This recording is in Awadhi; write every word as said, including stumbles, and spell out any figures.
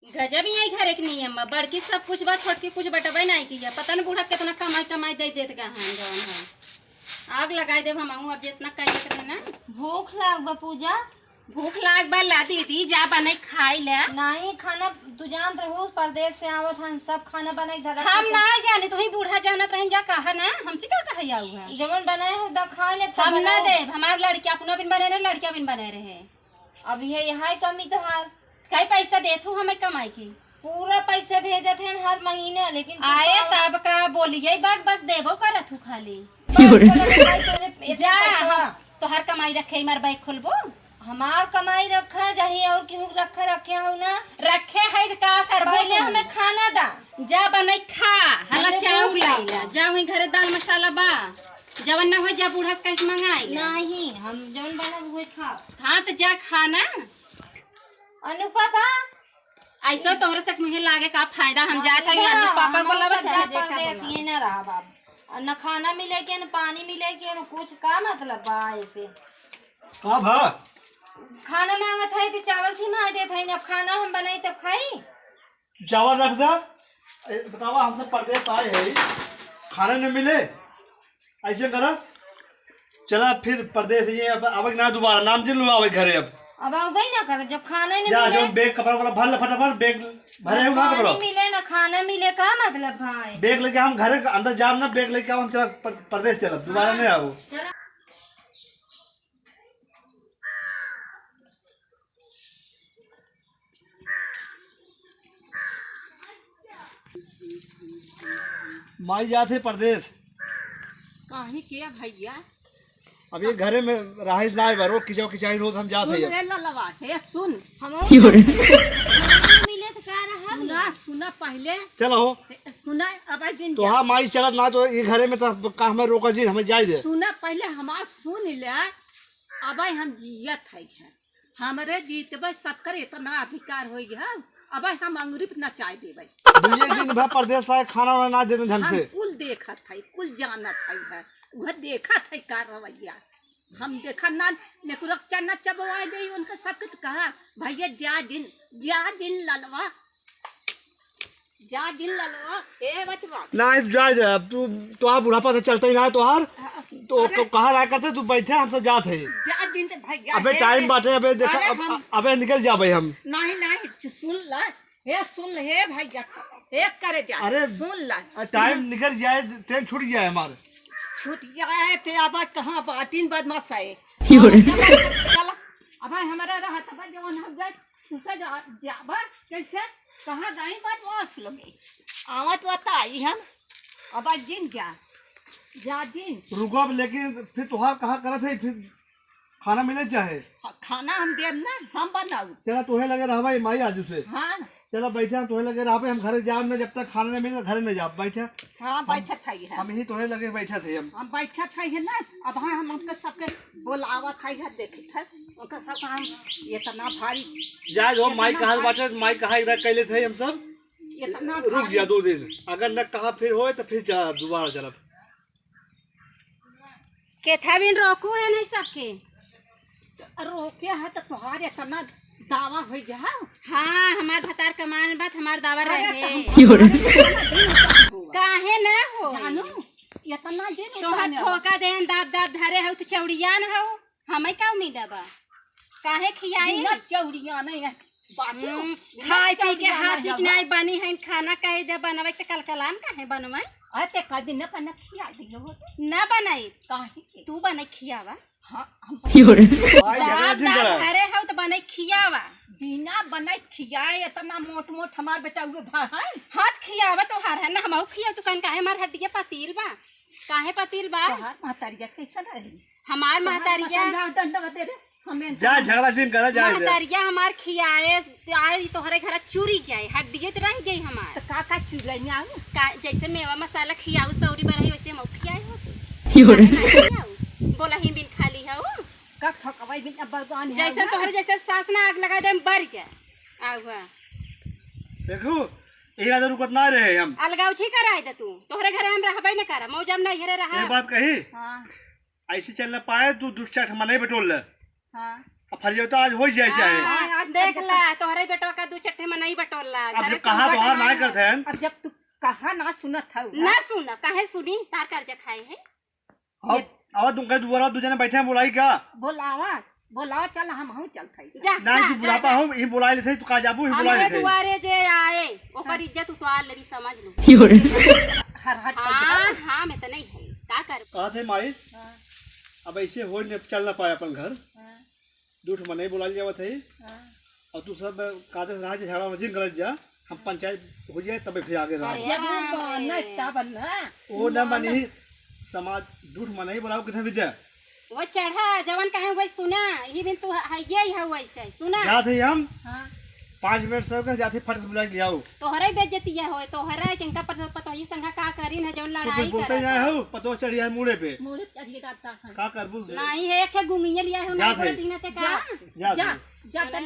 गजब ही है घर एक नियम बा, बड़की सब कुछ बा, छोटकी कुछ बटबे नहीं किया। पता न बूढ़ा कितना कमाई कमाई दे देत गहन जवन है। आग लगाई देब हमहू, अब जितना कह देत रहे ना। भूख लाग बा पूजा। भूख लाग बा, ला दीदी, जा बनाई खाई ले। नहीं, खाना तू जानत रहू, परदेस से आवत हन, सब खाना बनाई धरा हम खाते। ना जानी, तू ही बूढ़ा जानत रही, जा कहा ना, हमसे का कहा जाऊ है? जवन बनाए हो, दा खा ले, तब हम ना बनाओ। देब, हमार लड़किया अपना बिन बने रहे, लड़किया बिन बने रहे। अब ये, यहाँ कमी तोहार। कई पैसा देत हूँ हमें कमाई के? पूरा पैसा भेजत हैं हर महीना, लेकिन तू आए का तब का बोलिए, बाग बस देबो करत हूँ खाली। बस करत भाई, तोरे इतना जा, पैसा। हम तोहर कमाई रखे, हमार बैग खोलबो। हमार कमाई रखा, जहीं और केहू के रखा, रखे हो ना। रखे है तो का करबो पहले तू? हमें खाना दा। जा बनाई खा, हला हमरे चाउर भूख लाई ला। ला। जा वहीं घरे दाल मसाला बा, जवन ना हो जा बूढ़ा से कह के मंगाई ला। नहीं, हम जवन बना उहे खा। हाँ तो जा खा ना। अनु पापा। ऐसा तोहरे से मुझे लागे का फायदा, हम जात है, अनु पापा को लावा, चाहे जे का परदेस बोला। ये ना रहा बाप। और न खाना मिले के, न पानी मिले के, न कुछ, का मतलब बा ऐसे? का भा? खाना मांगत है तो चावल थी मार देत है, अब खाना हम बनाई तब खाई? चावल रख दे। ए, बतावा, हमसे परदेस आए है, खाना न मिले, ऐसे करा, चला फिर परदेस, ये अब आवे ना दोबारा, नाम जिन लो आवे घरे अब। अब आवे ना करे, जब खाना ही नहीं जा, मिले। जो बैग कपड़ा वाला भर ले फटाफट, बैग भरे हो ना ना कपड़ा। पानी मिले, ना खाना मिले, का मतलब भाई? बैग लेके हम घरे के अंदर जाब ना, बैग लेके आओ, हम चला पर-, परदेस चलब, दोबारा हाँ। नहीं आओ। चला। माई जात है परदेस। काहे के भैया? अब ये घरे में रहाइश ना है, रोज किचवा किचाई रोज हम जात सुन है। रे ललवा, हे सुन, हम यो रे। मिले तो का रहा? सुना, सुना पहले। चलो हो। सुना, अब जिन तो जा। हाँ माई चलत ना तो ये घरे में तो का हमें रोका जी, हमें जाए दे। सुना पहले हमार सुन ले, अब हम जियत है घर। हमरे जीतबे सबकर इतना अधिकार होइ गया, अब हम अंगुरी पे नचाए देबे। दुइये दिन भर परदेस आए, खाना वाना ना देते ढंग हम से। कुल देखत है, कुल जानत है, है। उहे देखत है का रवैया। हम देखत ना, नेकुरक चन्ना चबवा दे, उनका सबके तो कहा, "भैया जा जिन, जा जिन ललवा।" जा जिन ललवा, ए बचवा। ना, तू जाए दे, अब तू, तोहार बुढ़ापा से चलते ही ना है तोहार। हाँ, तो अरे। क-, कहाँ रहा करते, तू बैठे, हम सब जात है। जा जिन ते भैया, अबे हे, टाइम हे। बाटे, अबे देखा, अरे अब, हम अबे निकल जाबे हम। नहीं, नहीं, सुन ला, हे सुन ले, हे भैया, हे करे जा, अरे, सुन ला। अ, टाइम निकल जाए, ट्रेन छूट जाए हमार। छूट जाए, ते अब कहाँ बाटिन बदमाश है। यो रे। चला, चला, अब हमारा रहा तब जवन हम जाए, तुसे जा, जाबा, कैसे? कहाँ गई बदमाश लोग? आवत वत आई हम। अब जिन जा, जा जिन। रुको अब, लेकिन फिर तोहार कहाँ करत है, फिर खाना मिले चाहे? हाँ, खाना हम देब ना, हम बनाऊ। चला, तोहे लगे रहबा, ये माई आजू से। हाँ। चला, बैठे हम तोहे लगे रहबे, हम घरे जाब ना, जब तक खाना नहीं मिले, घरे नहीं जाब, बैठे। हाँ, हम, बैठे खाई है। हम ही तोहे लगे बैठे थे हम। हम बैठे खाई है ना, अब हाँ, हम उनके सबके बोलावा खाई है, देखे थे, उनका सब हम इतना भारी, जाए दो, इतना माई कहाँ भारी। बाटे, माई कहाँ इधर कैले थे हम सब। इतना रुक भारी। जा दो दिन, अगर न कहा फिर होए तो फिर जा, दोबारा चलब। केथा बिन रोकू है नहीं सबके। रोके है तो तोहार इतना दावा हो गया। हाँ, हमार भतार कमान बात, हमार दावा अरे रहे। तो हम यो रे। काहे ना हो? जानू, इतना दिन तोहार उताने धोखा देन, दाब दाब धरे हो तो चौड़िया न हो। हमें का उम्मीद बा? काहे खियाई? बिना चौड़िया नहीं है। बाकी हम्म, बिना खाए पी के चौड़िया हाथ नहीं ठीक है। नहीं बनी है, खाना कहे दे बनवे तो कलकलान काहे बनवे? अरे ते कह दिन न बना खिया दियो हो तो। ना बनाई। काहे के? तू बने खियावा। हाँ, हम यो रे। भाई, दाब झगड़ा जिन दाब करा। धरे हो तो बने खियावा। बिना बने खियाए इतना मोट मोट हमार बेटा हुए भाई। हाथ खियावा तोहार है ना, हमहू खियाव, तू कन काहे हमार हड्डिया पतील बा? काहे पतील बा? तोहार महतारिया कैसन रही? हमार तोहार महतारिया महतारिया डंडा दे रे। हमें जा, झगड़ा जिन करा, जाए दे। महतारिया हमार खियाए, आए तोहरे घर चूरी जाए, हड्डिये तो रह गई हमार। तो का का चूरी लाई आऊ? का, जैसे मेवा मसाला खियाऊ, सौरी बरही, वैसे हम खियाए हो। यो रे। काहे ना खियाऊ? बोला ही बिन खाली है वो। का थकवाई बिन अब भगवान है जैसे ना। तोहरे जैसे सास ना आग लगा दे, हम बर जाए। आऊ हुआ। देखो, ये आदर रुकत ना रहे हम। अलगाव छी कराए दे तू। तोहरे घरे हम रहबे न करा, मौजम नहीं घरे रहा। ये बात कही? हाँ। ऐसे चल ना पाए, तू दुष्ट चाट मने बटोल ले। हाँ। अब फरियौता आज होइ जाए चाहे। हाँ, आज देख ला, तोहरे बेटवा का दू चट्टे मनई बटोर ला, अब घरे जब कहा संकट तोहार ना। ना करत हैं। अब जब तू कहा ना सुनत हऊ ना ना। सुन, काहे सुनी? तार कर्जा खाए है। अब, अब तुम कहे दुआरा दू जने बैठे हैं, बोलाई का? बोलावा, बोलावा, चल हमहू चलत हई। जा, नहीं, जा, तू जा, बुढ़ापा जा। हो, ही बोलाई लेते, तू का जाबू, ही बोलाई हमरे लेते। दुआरे जे आए, ओकर हाँ। इज्जत उतार लेबी, समझ लो। हर हट हाँ, हाँ, मैं तो नहीं है, का कर? कहत है माई, हाँ। अब ऐसे हो न, चल ना पाए अपन घर। हाँ। दू ठो मनई बोलाइल जावत है। हाँ। और तू सब कादे से रहा जे झगड़ा जिन गलत जा, हम पंचायत हो जाए तबे फिर आगे रहा। अरे जब हम राम रे। बनत तब ना। वो ना मानी, समाज दू ठो मनई बोलाओ किथे भी जा। वो चढ़ा, जवन कहे वही सुना, ही बिन तू है, ये ही है वैसे, सुना। जात है हम। हाँ। पाँच मिनट से कह जात है, फट से बुला के ले आओ। तोहरे बेइज्जती है होए, तोहरे किनका पर पतोही संगा का करी न, जौन तू कुछ लड़ाई बोलते करत जाए है। हो, पतो चढ़ जाए मूड़े पे। मूड़े चढ़ के जाता है। का करबू से? नहीं है, एक है गुंगिया लिया है, जात नहीं है। बोलती ना ते का? जा, जात जा, है। जा, चल